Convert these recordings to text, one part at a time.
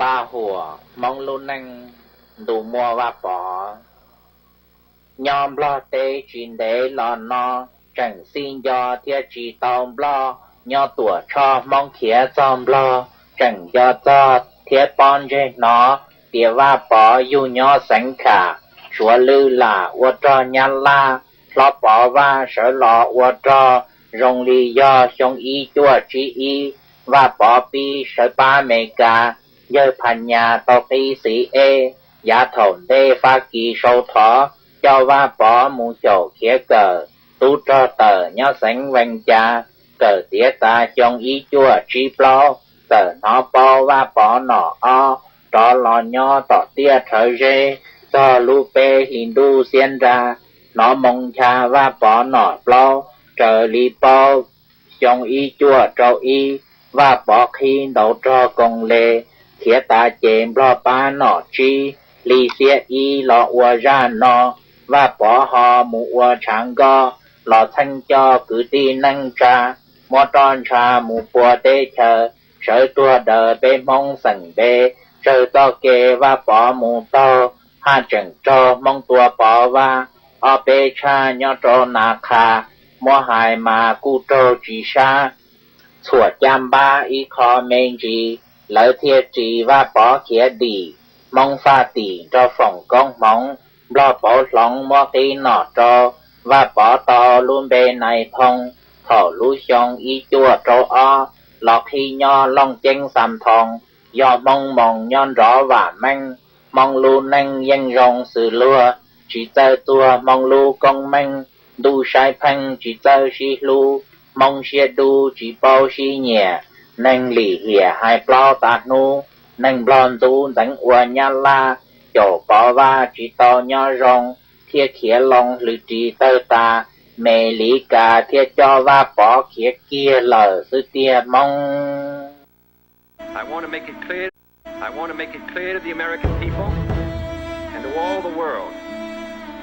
Paj huam Hmoob lub neej ntu muaj Vaj Pov. Nyob Nplog teb tsis ntev los no, tseem xij nco thiab tsis tau Nplog. Nyob Tuam Tshoj Hmoob khiav txog Nplog, tseem nco txog thiab pob ntseg hnov tias Vaj Pov yug nyob Xeev Kham, Suav Lwj Lam ua rog Nyab Laj, Hlob Pov Vaj sawv los ua rog. Zoo li yog xyoo ib cuaj tsib ib, Vaj Pov pib sawv pab Amelikas, yawg Phas Nyas tau qib xiv ej. Yav thaum ntej Fab Kis sau thov coj Vaj Pov mus xyaum khiav kawm tub rog tawm nyob xeev Vees Cas. Kawm tiav tas xyoo ib cuaj tsib plaub, txawm hnov paub Vaj Pov nom ob, rov los nyob tom tiaj Rhawv Zeb. Txog lub peb hlis ntuj xiab nra, hnov moo ncha Vaj Pov nom plaub. Raws li paub, xyoo ib cuaj rau ib, Vaj Pov qhib ntaus rog Koos Les, khiav tas ces Nplog pab nom tsib. Hli xiab ib los ua zaj no, Vaj Pov ho mus ua tshav nkoj, los txheeb coj kwv tij neej tsa, muab roj ntsha mus pua teb chaws, sawv tuag daws peb Hmoob xeem npe. Tsawg txoj kev Vaj Pov mus taug, haj tseem raug Hmoob tua Pov Vaj. Ob peb tshaj nyob rau Nas Khas, muab hais mas kuj raug tsis sab. Txhuam caj npab ib qho me ntsis, lawv thiaj ris Vaj Pov khiav dim. Hmoob faj tim nrog foom koob hmoov, Nplog pauv hloov muab qib nom rau. Vaj Pov tau lub npe Nais Phoo. Thaum lub xyoo ib cuaj rau ob, los qhib nyob Looj Ceeb Xam Thoos, yog Hmoob Moos nyob nrov vam meej. Hmoob lub neej yeej zoo xws luag, tsis txawj txuag Hmoob lub koob meej. Ntuj saib pheej tsis txawj sib hlub, Hmoob siab dub tsis paub sib nyiam. Neeg lim hiam hais plaub tas hnub, neeg Nplog ntxub ntxeev ua Nyab Laj. Caum Pov Vaj tsis tau nyob zoo, thiaj khiav loo hlwm ris tawg tas. Mes Lis Kas thiaj coj Vaj Pov khiav kiag lawm xwb tiag Hmoob. I want to make it clear, I want to make it clear to the American people and to all the world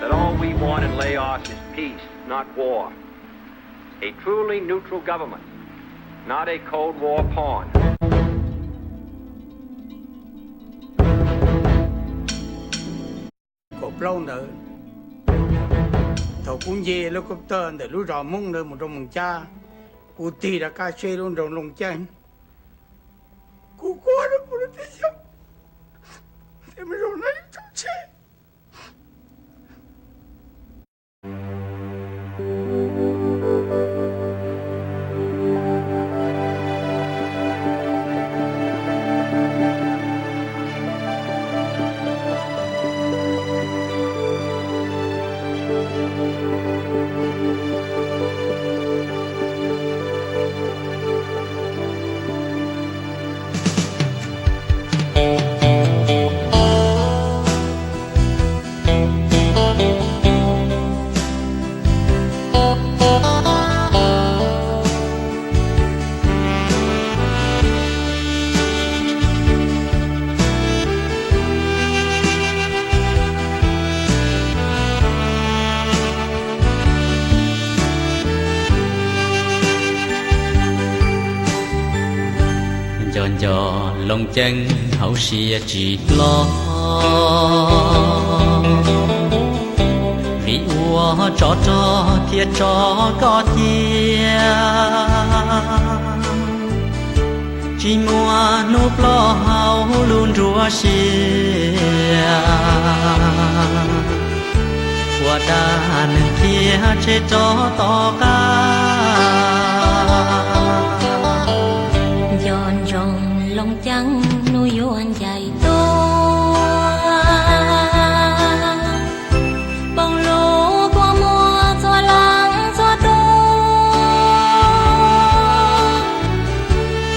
that all we want in Laos is peace, not war. A truly neutral government, not a Cold War pawn. Kaum plaub ntawd, thaum kuv nce lub kub tawj ntawm lub zos Hmoob ntawd mus rau Moos Cab, kuv tig rov qab seb lub nroog Looj Ceeb, kuv quaj rau kuv lub tib xyoos, tias me zoo no tso tseg. Nco nco Looj Ceeb hauv siab tsis ploj, vim ua tsov rog thiab tsov koj cia. Tsis muaj hnub ploj hauv lub nruab siab, ua dab neeg khiav tseg rov tom qab. Nco ntsoov Looj Ceeb hnub yuav ncaim tuaj, poob lub kua muag txhua leej txhua tus,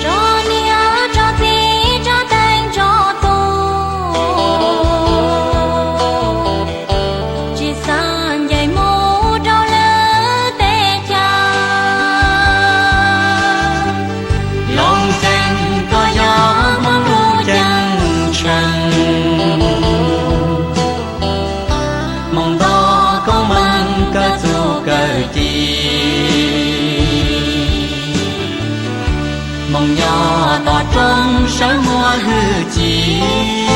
tso niam tso txiv tso teej tso tuag, tsis xav ncaim mus rau lwm teb chaws. Tos rooj sawv muaj hwj chim,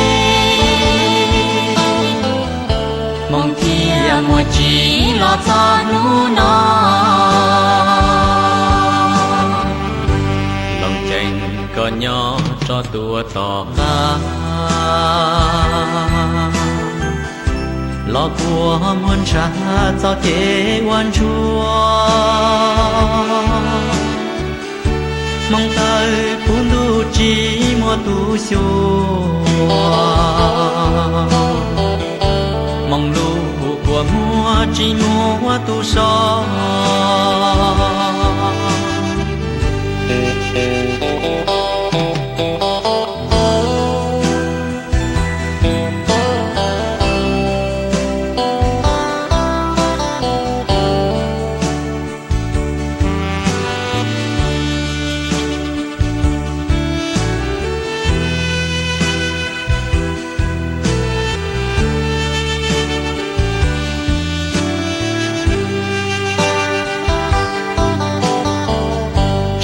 hmoov thiaj muaj tsim los txog hnub no. Loos Cees koj nyob tso tuaj tom qab, los kua muag ntshav txoj kev ua ntsuag. Hmoov tawg puv ntuj tsis muaj tus xyuas, hmoov lub kua muag tsis muaj tus so.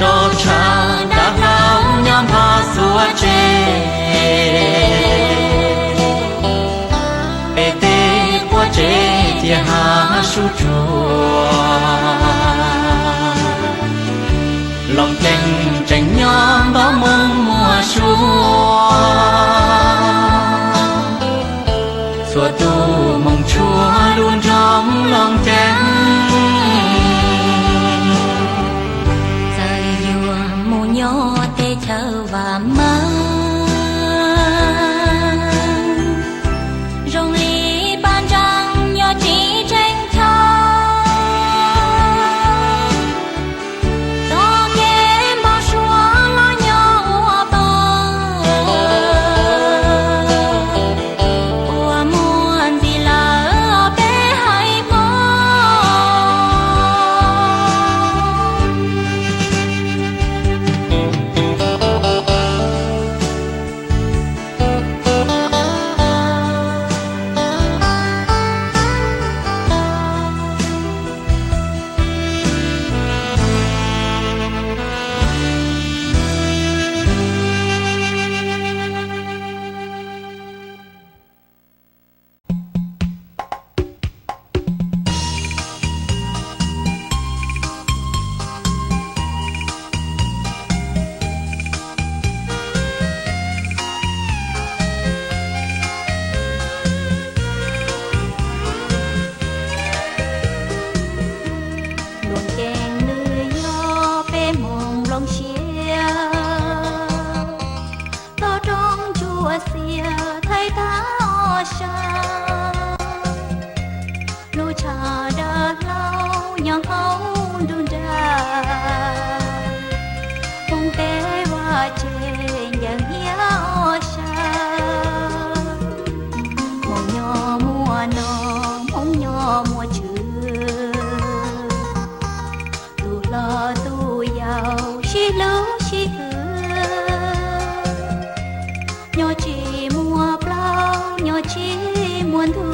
Tso tshav dav hlau nyob npog xuav tsev, pem tej quav tsev thiaj hav sub tsuag. Loos Cees tseem nyob nto moo muaj suab, txhua tus moog tshuav lub nroog Loos Cees. Txawm yuav mus nyob teb chaws vam meej, zoo li paj ntseeg nyob tsis tseeb chaw. Txoj kev npau suav los nyob ua pawg, ua muag ntxiv lawm peb haiv Hmoob. Luag nkees nws yog peb moog nplooj siab, toj roob ntsuab xiab thaij tag ob sab. Lub tshav dav hlau nyob hauv nruab nrag, Hmoob peb vaj tse ncaws hiab ob sab. Hmoob nyob muaj nom, Hmoob nyob muaj tswv, tus hlob tus yau sib hlub sib hwm, nyob tsis muaj plaub nyob tsis muaj ntug.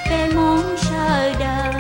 Peb Hmoob sawv daws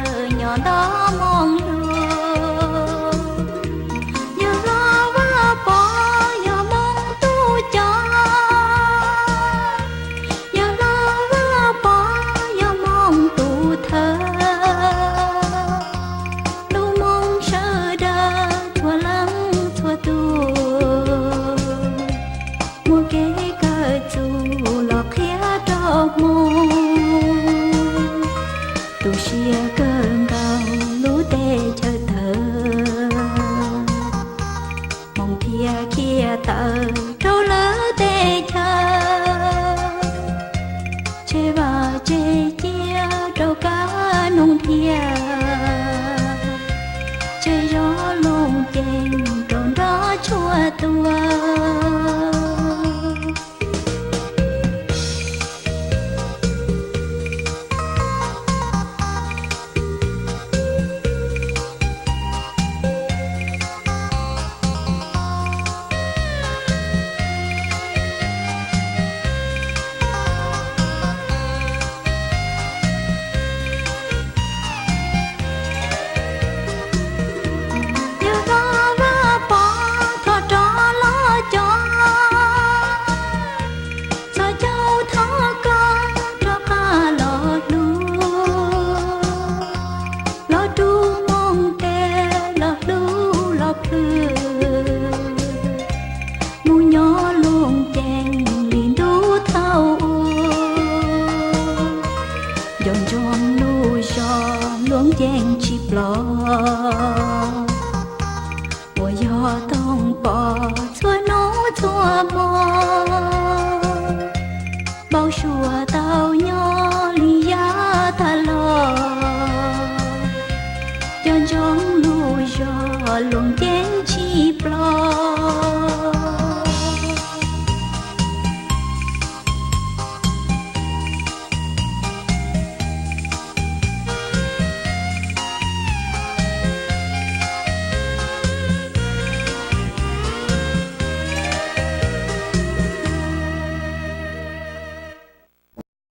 Nco ntsoov lub zog luag nceeg tsis ploj, uas yog toog pom txhua hnub txhua hmo. Npau suav tau nyob li yav tag los, nco ntsoov lub zog luag nceeg tsis ploj.